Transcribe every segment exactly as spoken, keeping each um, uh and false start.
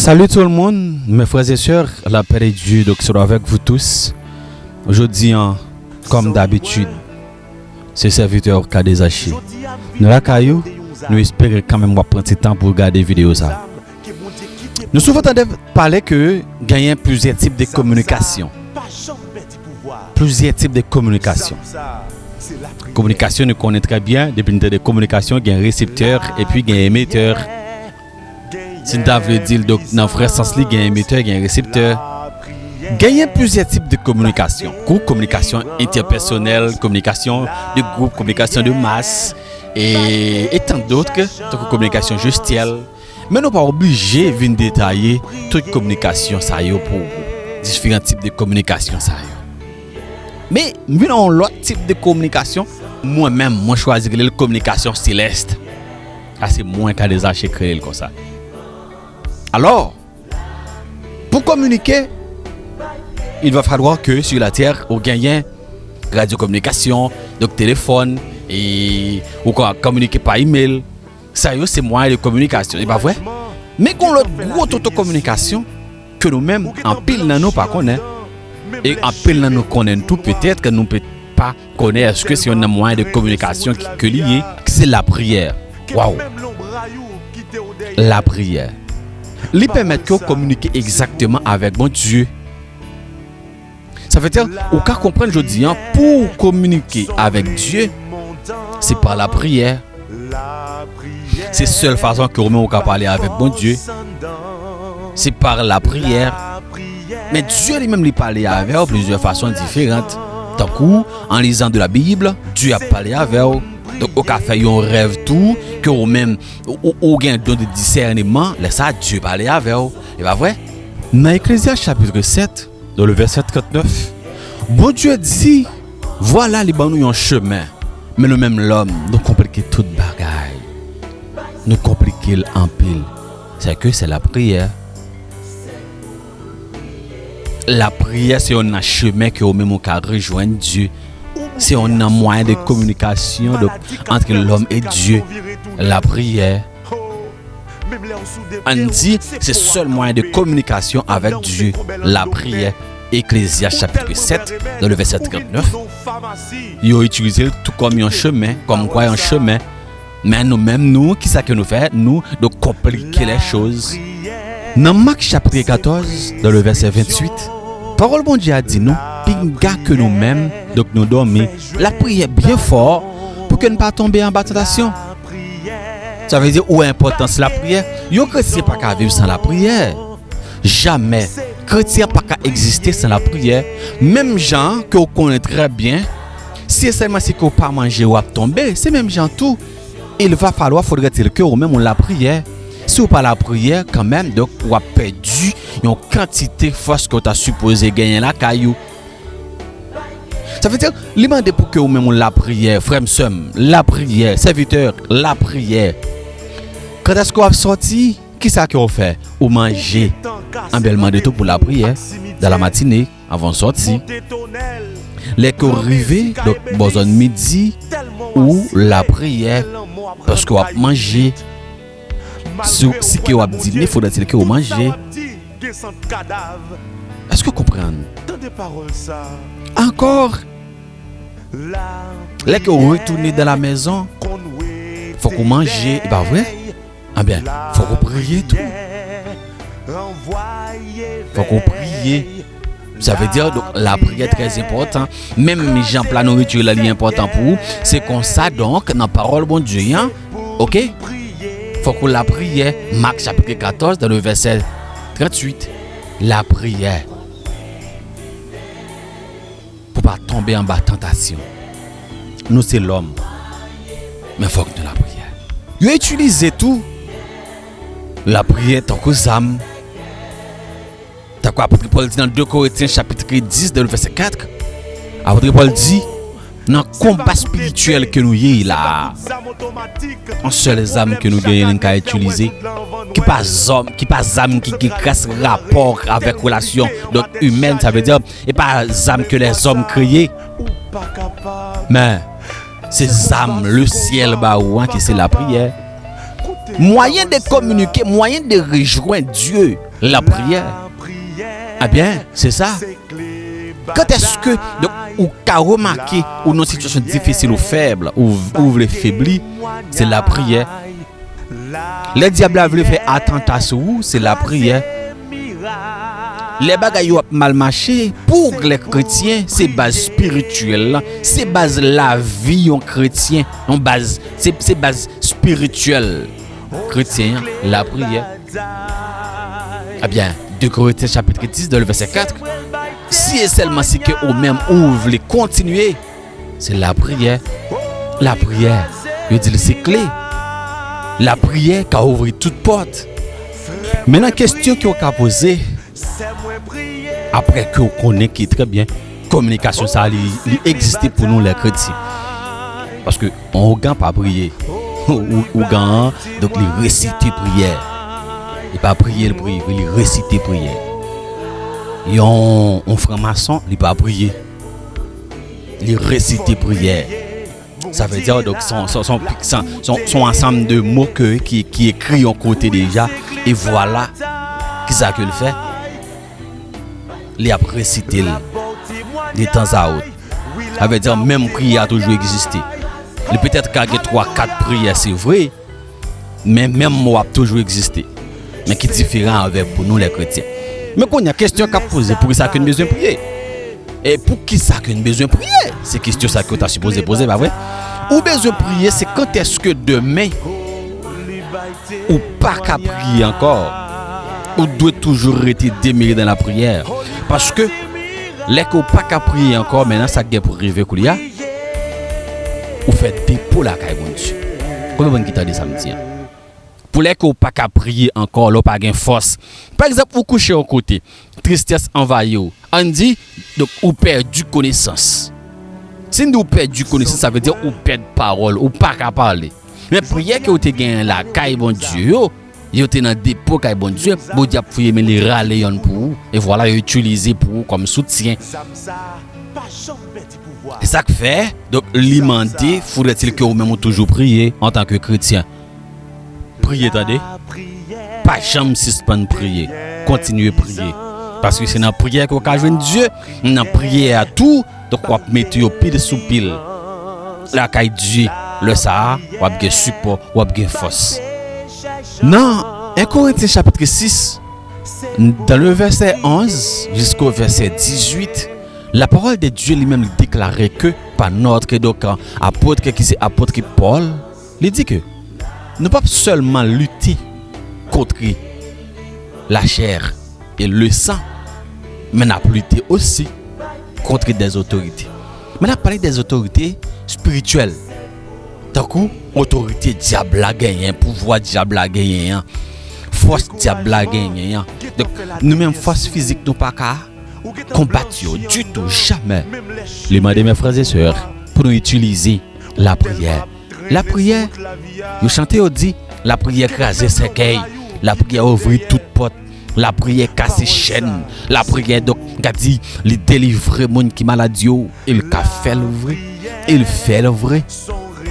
Salut tout le monde, mes frères et sœurs, la paix de Dieu donc soit avec vous tous. Jodi an, kòm dabitid, se sèvitè K D Zaché. Nou lakay ou, nou espere kanmenm w ap pran ti tan pou gade videyo sa. Nou souvan tande pale ke genyen plizyè tip de kominikasyon. Plizyè tip de kominikasyon. Kominikasyon, nou konnen trè byen, depi n tande kominikasyon, gen reseptè epi gen emetè. Si n ta vle di l, donk, nan vrè sans li, gen emetè, gen reseptè. Genyen plizyè tip de kominikasyon. Kou kominikasyon entèpèsonèl, kominikasyon de gwoup, kominikasyon de mas, e, e tant d'autres, tankou kominikasyon jestyèl. Men nou pa oblije vin detaye tout kominikasyon sa yo pou ou. Diferan tip de kominikasyon sa yo. Men, m vin nan yon lòt tip de kominikasyon. Mwen menm, mwen chwazi rele l kominikasyon selès. Sa se mwen, K D Zaché, k rele l konsa. Alò, pou kominike, il va falloir que sur la terre, ou genyen radyo kominikasyon, donk telefòn, e ou ka kominike pa imèl. Sa yo se mwayen de kominikasyon, e pa vre? Men gen lòt gwo toto kominikasyon ke nou menm, anpil nan nou pa konnen. E anpil nan nou konnen tou, petèt ke nou pe pa konnen èske se youn nan mwayen de kominikasyon ki, ke li ye, se lapriyè. Waw! Lapriyè. Li pèmèt ke w kominike egzakteman avèk Bondye. Sa vle di, ou ka konprann jodi an, pou w kominike avèk Dye, se pa lapriyè. Se sèl fason ke ou menm ou ka pale avèk Bondye, se pa lapriyè. Men Dye li menm li pale avè w plizyè fason diferan. Tankou, an lizan de la Bib, Dye ap pale avè w. Donk, ou ka fè yon rèv tou, ke ou menm, ou, ou, ou gen don de disèneman, lè sa, Dye pale avè w. E pa vre? Nan Eklezyas chapit sèt, dans le verset trannèf, Bondye di, vwala li ban nou yon chemen. Men nou menm lòm, nou konplike tout bagay. Nou konplike l anpil. Se ke se lapriyè. Lapriyè se youn nan chemen ke ou menm ou ka rejwenn Dye. Se youn nan mwayen de kominikasyon, donk, ant lòm e Dye. Lapriyè. Ann di, se sèl mwayen de kominikasyon avèk Dye, lapriyè. Eklezyas chapit sèt, dans le verset trannèf, yo itilize l tou kòm yon chemen, kòmkwa yon chemen. Men nou menm, nou, kisa ke nou fè? Nou, nou konplike lè choz. Nan Mak chapit katòz, dans le verset venntuit, pawòl Bondye a di nou, pinga ke nou menm, donk nou dòmi, lapriyè byen fò, pou ke n pa tonbe anba tantasyon. Sa vle di ou wè enpòtans lapriyè. Yon kretyen pa ka viv san lapriyè. Jamè. Kretyen pa ka egziste san lapriyè. Menm jan ke w konnen trè byen, si e sèlman si ke w pa manje, w ap tonbe, se menm jan tou. Il va falloir, faudrait-il, ke ou menm ou lapriyè. Si w pa lapriyè, kanmenm, donk, w ap pèdi yon kantite fòs ke w ta sipoze genyen lakay ou. Sa vle di, li mande pou ke ou menm ou lapriyè, frè m, sè m, lapriyè, sèvitè, lapriyè. Kantèske w ap sòti? Kisa ke w fè? Ou manje. Anben, l mande tou pou lapriyè, dans la matinée, avan w sòti. Lè ke w rive, donk, bò zòn midi, ou lapriyè, paske w ap manje. Si, si ke w ap dine, faudrait-il ke w manje. Èske w konprann? Ankò, lè ke w retounen dans la maison, fòk ou manje, e pa vre? Anben, fòk ou priye tou. Fòk ou priye. Sa vle di, donk, lapriyè trè enpòtan. Menm jan pla nouriti la, li enpòtan pou ou, se konsa, donk, nan pawòl Bondye an, oke? Fòk ou lapriyè. Mak chapit katòz, dans le verset tranntuit, lapriyè. Pou pa tonbe anba tantasyon. Nou se lòm. Men fòk nou lapriyè. Yo itilize tou lapriyè tankou zam. Tankou apot Pòl di nan de Korentyen chapit dis, dans le verset quatre, apot Pòl di, nan konba espirityèl ke nou ye la, yon sèl zam ke nou genyen, nou ka itilize, ki pa zòm, ki pa zam ki gen gras rapò avèk relasyon, donk, imèn, sa vle di, e pa zam ke lèzòm kreye. Men, se zam lesyèl ba ou an ki se lapriyè. Mwayen de kominike, mwayen de rejwenn Dye, lapriyè. Ebyen, se sa. Kanteske, donk, ou ka remake ou nan sitiyasyon difisil, ou fèb, ou, ou vle febli, se lapriyè. Lè dyab la vle fè atanta sou ou, se lapriyè. Lè bagay yo ap mal mache, pou lè kretyen, se baz espirityèl lan, se baz lavi yon kretyen, yon baz, se, se baz espirityèl kretyen an, lapriyè. Ebyen, de Korentyen chapit dis, dan le vèsè kat, si e sèlman si ke ou menm ou vle kontinye, se lapriyè. Lapriyè, yo di l se kle. Lapriyè ka ouvri tout pòt. Mentnan, kesyon ke w ka poze, apre ke w konnen ke, trè byen, kominikasyon sa a, li, li egziste pou nou lè kretyen. Paske yon ougan pa priye. Ou, ougan an, donk, li resite priyè. Li pa priye, li priye, li resite priyè. Yon, yon franmason, li pa priye. Li resite priyè. Sa vle di, donk, se yon, se yon, se yon, se yon, se yon ansanm de mo ke, ki, ki ekri yon kote deja. E vwala, kisa ke l fè? Li ap resite l de tan a wòt. Sa vle di, menm priyè a toujou egziste. Li petèt ka gen twa, kat priyè, se vre, men menm mo ap toujou egziste. Men ki diferan avèk pou nou, lè kretyen. Men kounye a, kesyon k ap poze, poukisa ke n bezwen priye? E poukisa ke n bezwen priye? Se kesyon sa ke w ta sipoze poze, pa vre? Ou bezwen priye, se kantèske demen ou pa ka priye ankò, ou dwe toujou rete demere dan lapriyè. Paske, lè ke w pa ka priye ankò, mentnan sa k gen pou rive kounye a, ou fè depo lakay Bondye. Konbyen moun ki tande sa m di an? Pou lè ke w pa ka priye ankò, lè w pa gen fòs. Pa egzanp, ou kouche yon kote, tristès anvayi w. Ann di, donk, ou pèdi konesans. Si n di ou pèdi konesans, sa vle di ou pèdi pawòl, ou pa ka pale. Men priyè ke w te genyen lakay Bondye yo, yo te nan depo kay Bondye, Bondye ap fouye men li rale yonn pou ou. E vwala, yo itilize pou ou kòm soutyen. E sa k fè, donk, li mande, faudrait-il ke ou menm ou toujou priye antanke kretyen. Priye, tande. Pa janm sispann priye. Kontinye priye. Paske se nan priyè ke w ka jwenn Dye, nan priyè a tou, donk w ap mete yo pil sou pil. Lakay Dye, lè sa a, w ap gen sipò, w ap gen fòs. Nan en Korentyen chapit sis, dan le vèsè onz jisko vèsè dizuit, la parole de Dieu li menm li deklare ke pa notre, donk, apot ki se apot Pòl, li di ke nou p ap sèlman lite kont lachè e lesan, men n ap lite osi kont dèzotorite. Men n ap pale dèzotorite espirityèl, tankou otorite dyab la genyen, pouvwa dyab la genyen an, fòs dyab la genyen an. Donk, nou menm, fòs fizik nou pa ka konbat yo ditou, jamè. Li mande, mes frères et sœurs, pou nou itilize lapriyè. Lapriyè, yo chante, yo di, lapriyè kraze sèkèy, lapriyè ouvri tout pòt, lapriyè kase chèn, lapriyè, donk, ka di, li delivre moun ki malad yo, e l ka fè l vre, e l fè l vre.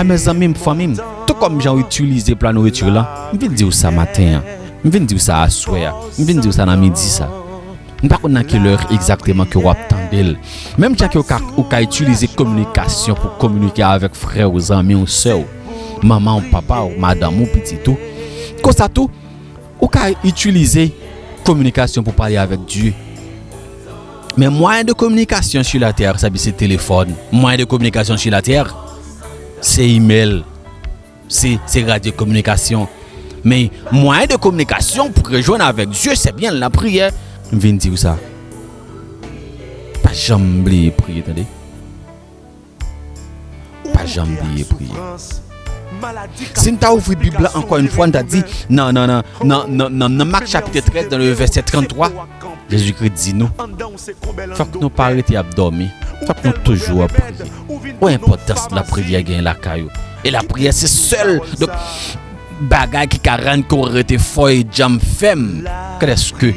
A, mezanmi m, fanmi m, tou kòm jan w itilize pla nouriti lan, m vin di w sa maten an, m vin di w sa aswè a, m vin di w sa nan midi sa. M pa konn nan kilè egzakteman ke w ap tande l. Menm jan ke w ka, ou ka itilize kominikasyon pou kominike avèk frè w, zanmi w, sè w, manman w, papa w, madanm ou, pitit ou. Konsa tou, ou ka itilize kominikasyon pou pale avèk Dye. Men mwayen de kominikasyon sou latè, sa vle di se telefòn. Mwayen de kominikasyon sou latè, se imèl. Se, se radyo kominikasyon. Men mwayen de kominikasyon pou rejwenn avèk Dye, se byen lapriyè. M vin di w sa. Pa janm bliye priye, tande. Pa janm bliye priye. Si n ta ouvri Bib la, ankò yon fwa, n ta di, nan, nan, nan, nan, nan, nan, nan Mak chapit trèz, nan le vèsè tranntwa, Jezikri di nou, fòk nou pa rete ap dòmi. Fòk nou toujou ap priye. Ou enpòtans lapriyè gen lakay ou. E lapriyè se sèl, donk, bagay ki ka rann ke w rete fò e djanm fèm, kèlèske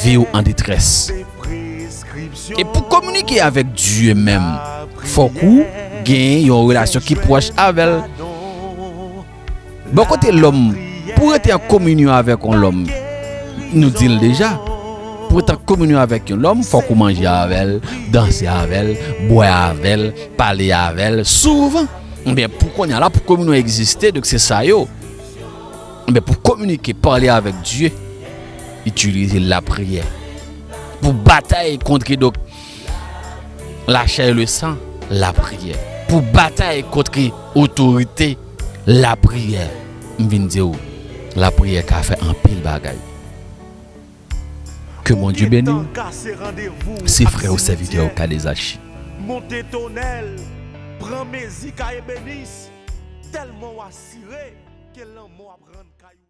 vi w an detrès. E pou kominike avèk Dye menm, fòk ou gen yon relasyon ki pwòch avè l. Bò kote lòm, Pou rete an kominyon avèk yon lòm, nou di l deja, pou rete an kominyon avèk yon lòm, fòk ou manje avè l, danse avè l, bwè avè l, pale avè l souvan. Ebyen, pou kounye a la, pou kominyon egziste, donk se sa yo. Ebyen, pou kominike, pale avèk Dye, itilize lapriyè. Pou batay kont, donk, lachè e lesan, lapriyè. Pou batay kont otorite, lapriyè. M vin di w, lapriyè ka fè anpil bagay. Ke Bondye beni w. Se frè w, sèvitè w, Kadezachi. Monte tonèl, pran mezi ka ebenis, tèlman w asire ke lanmò ap rann kay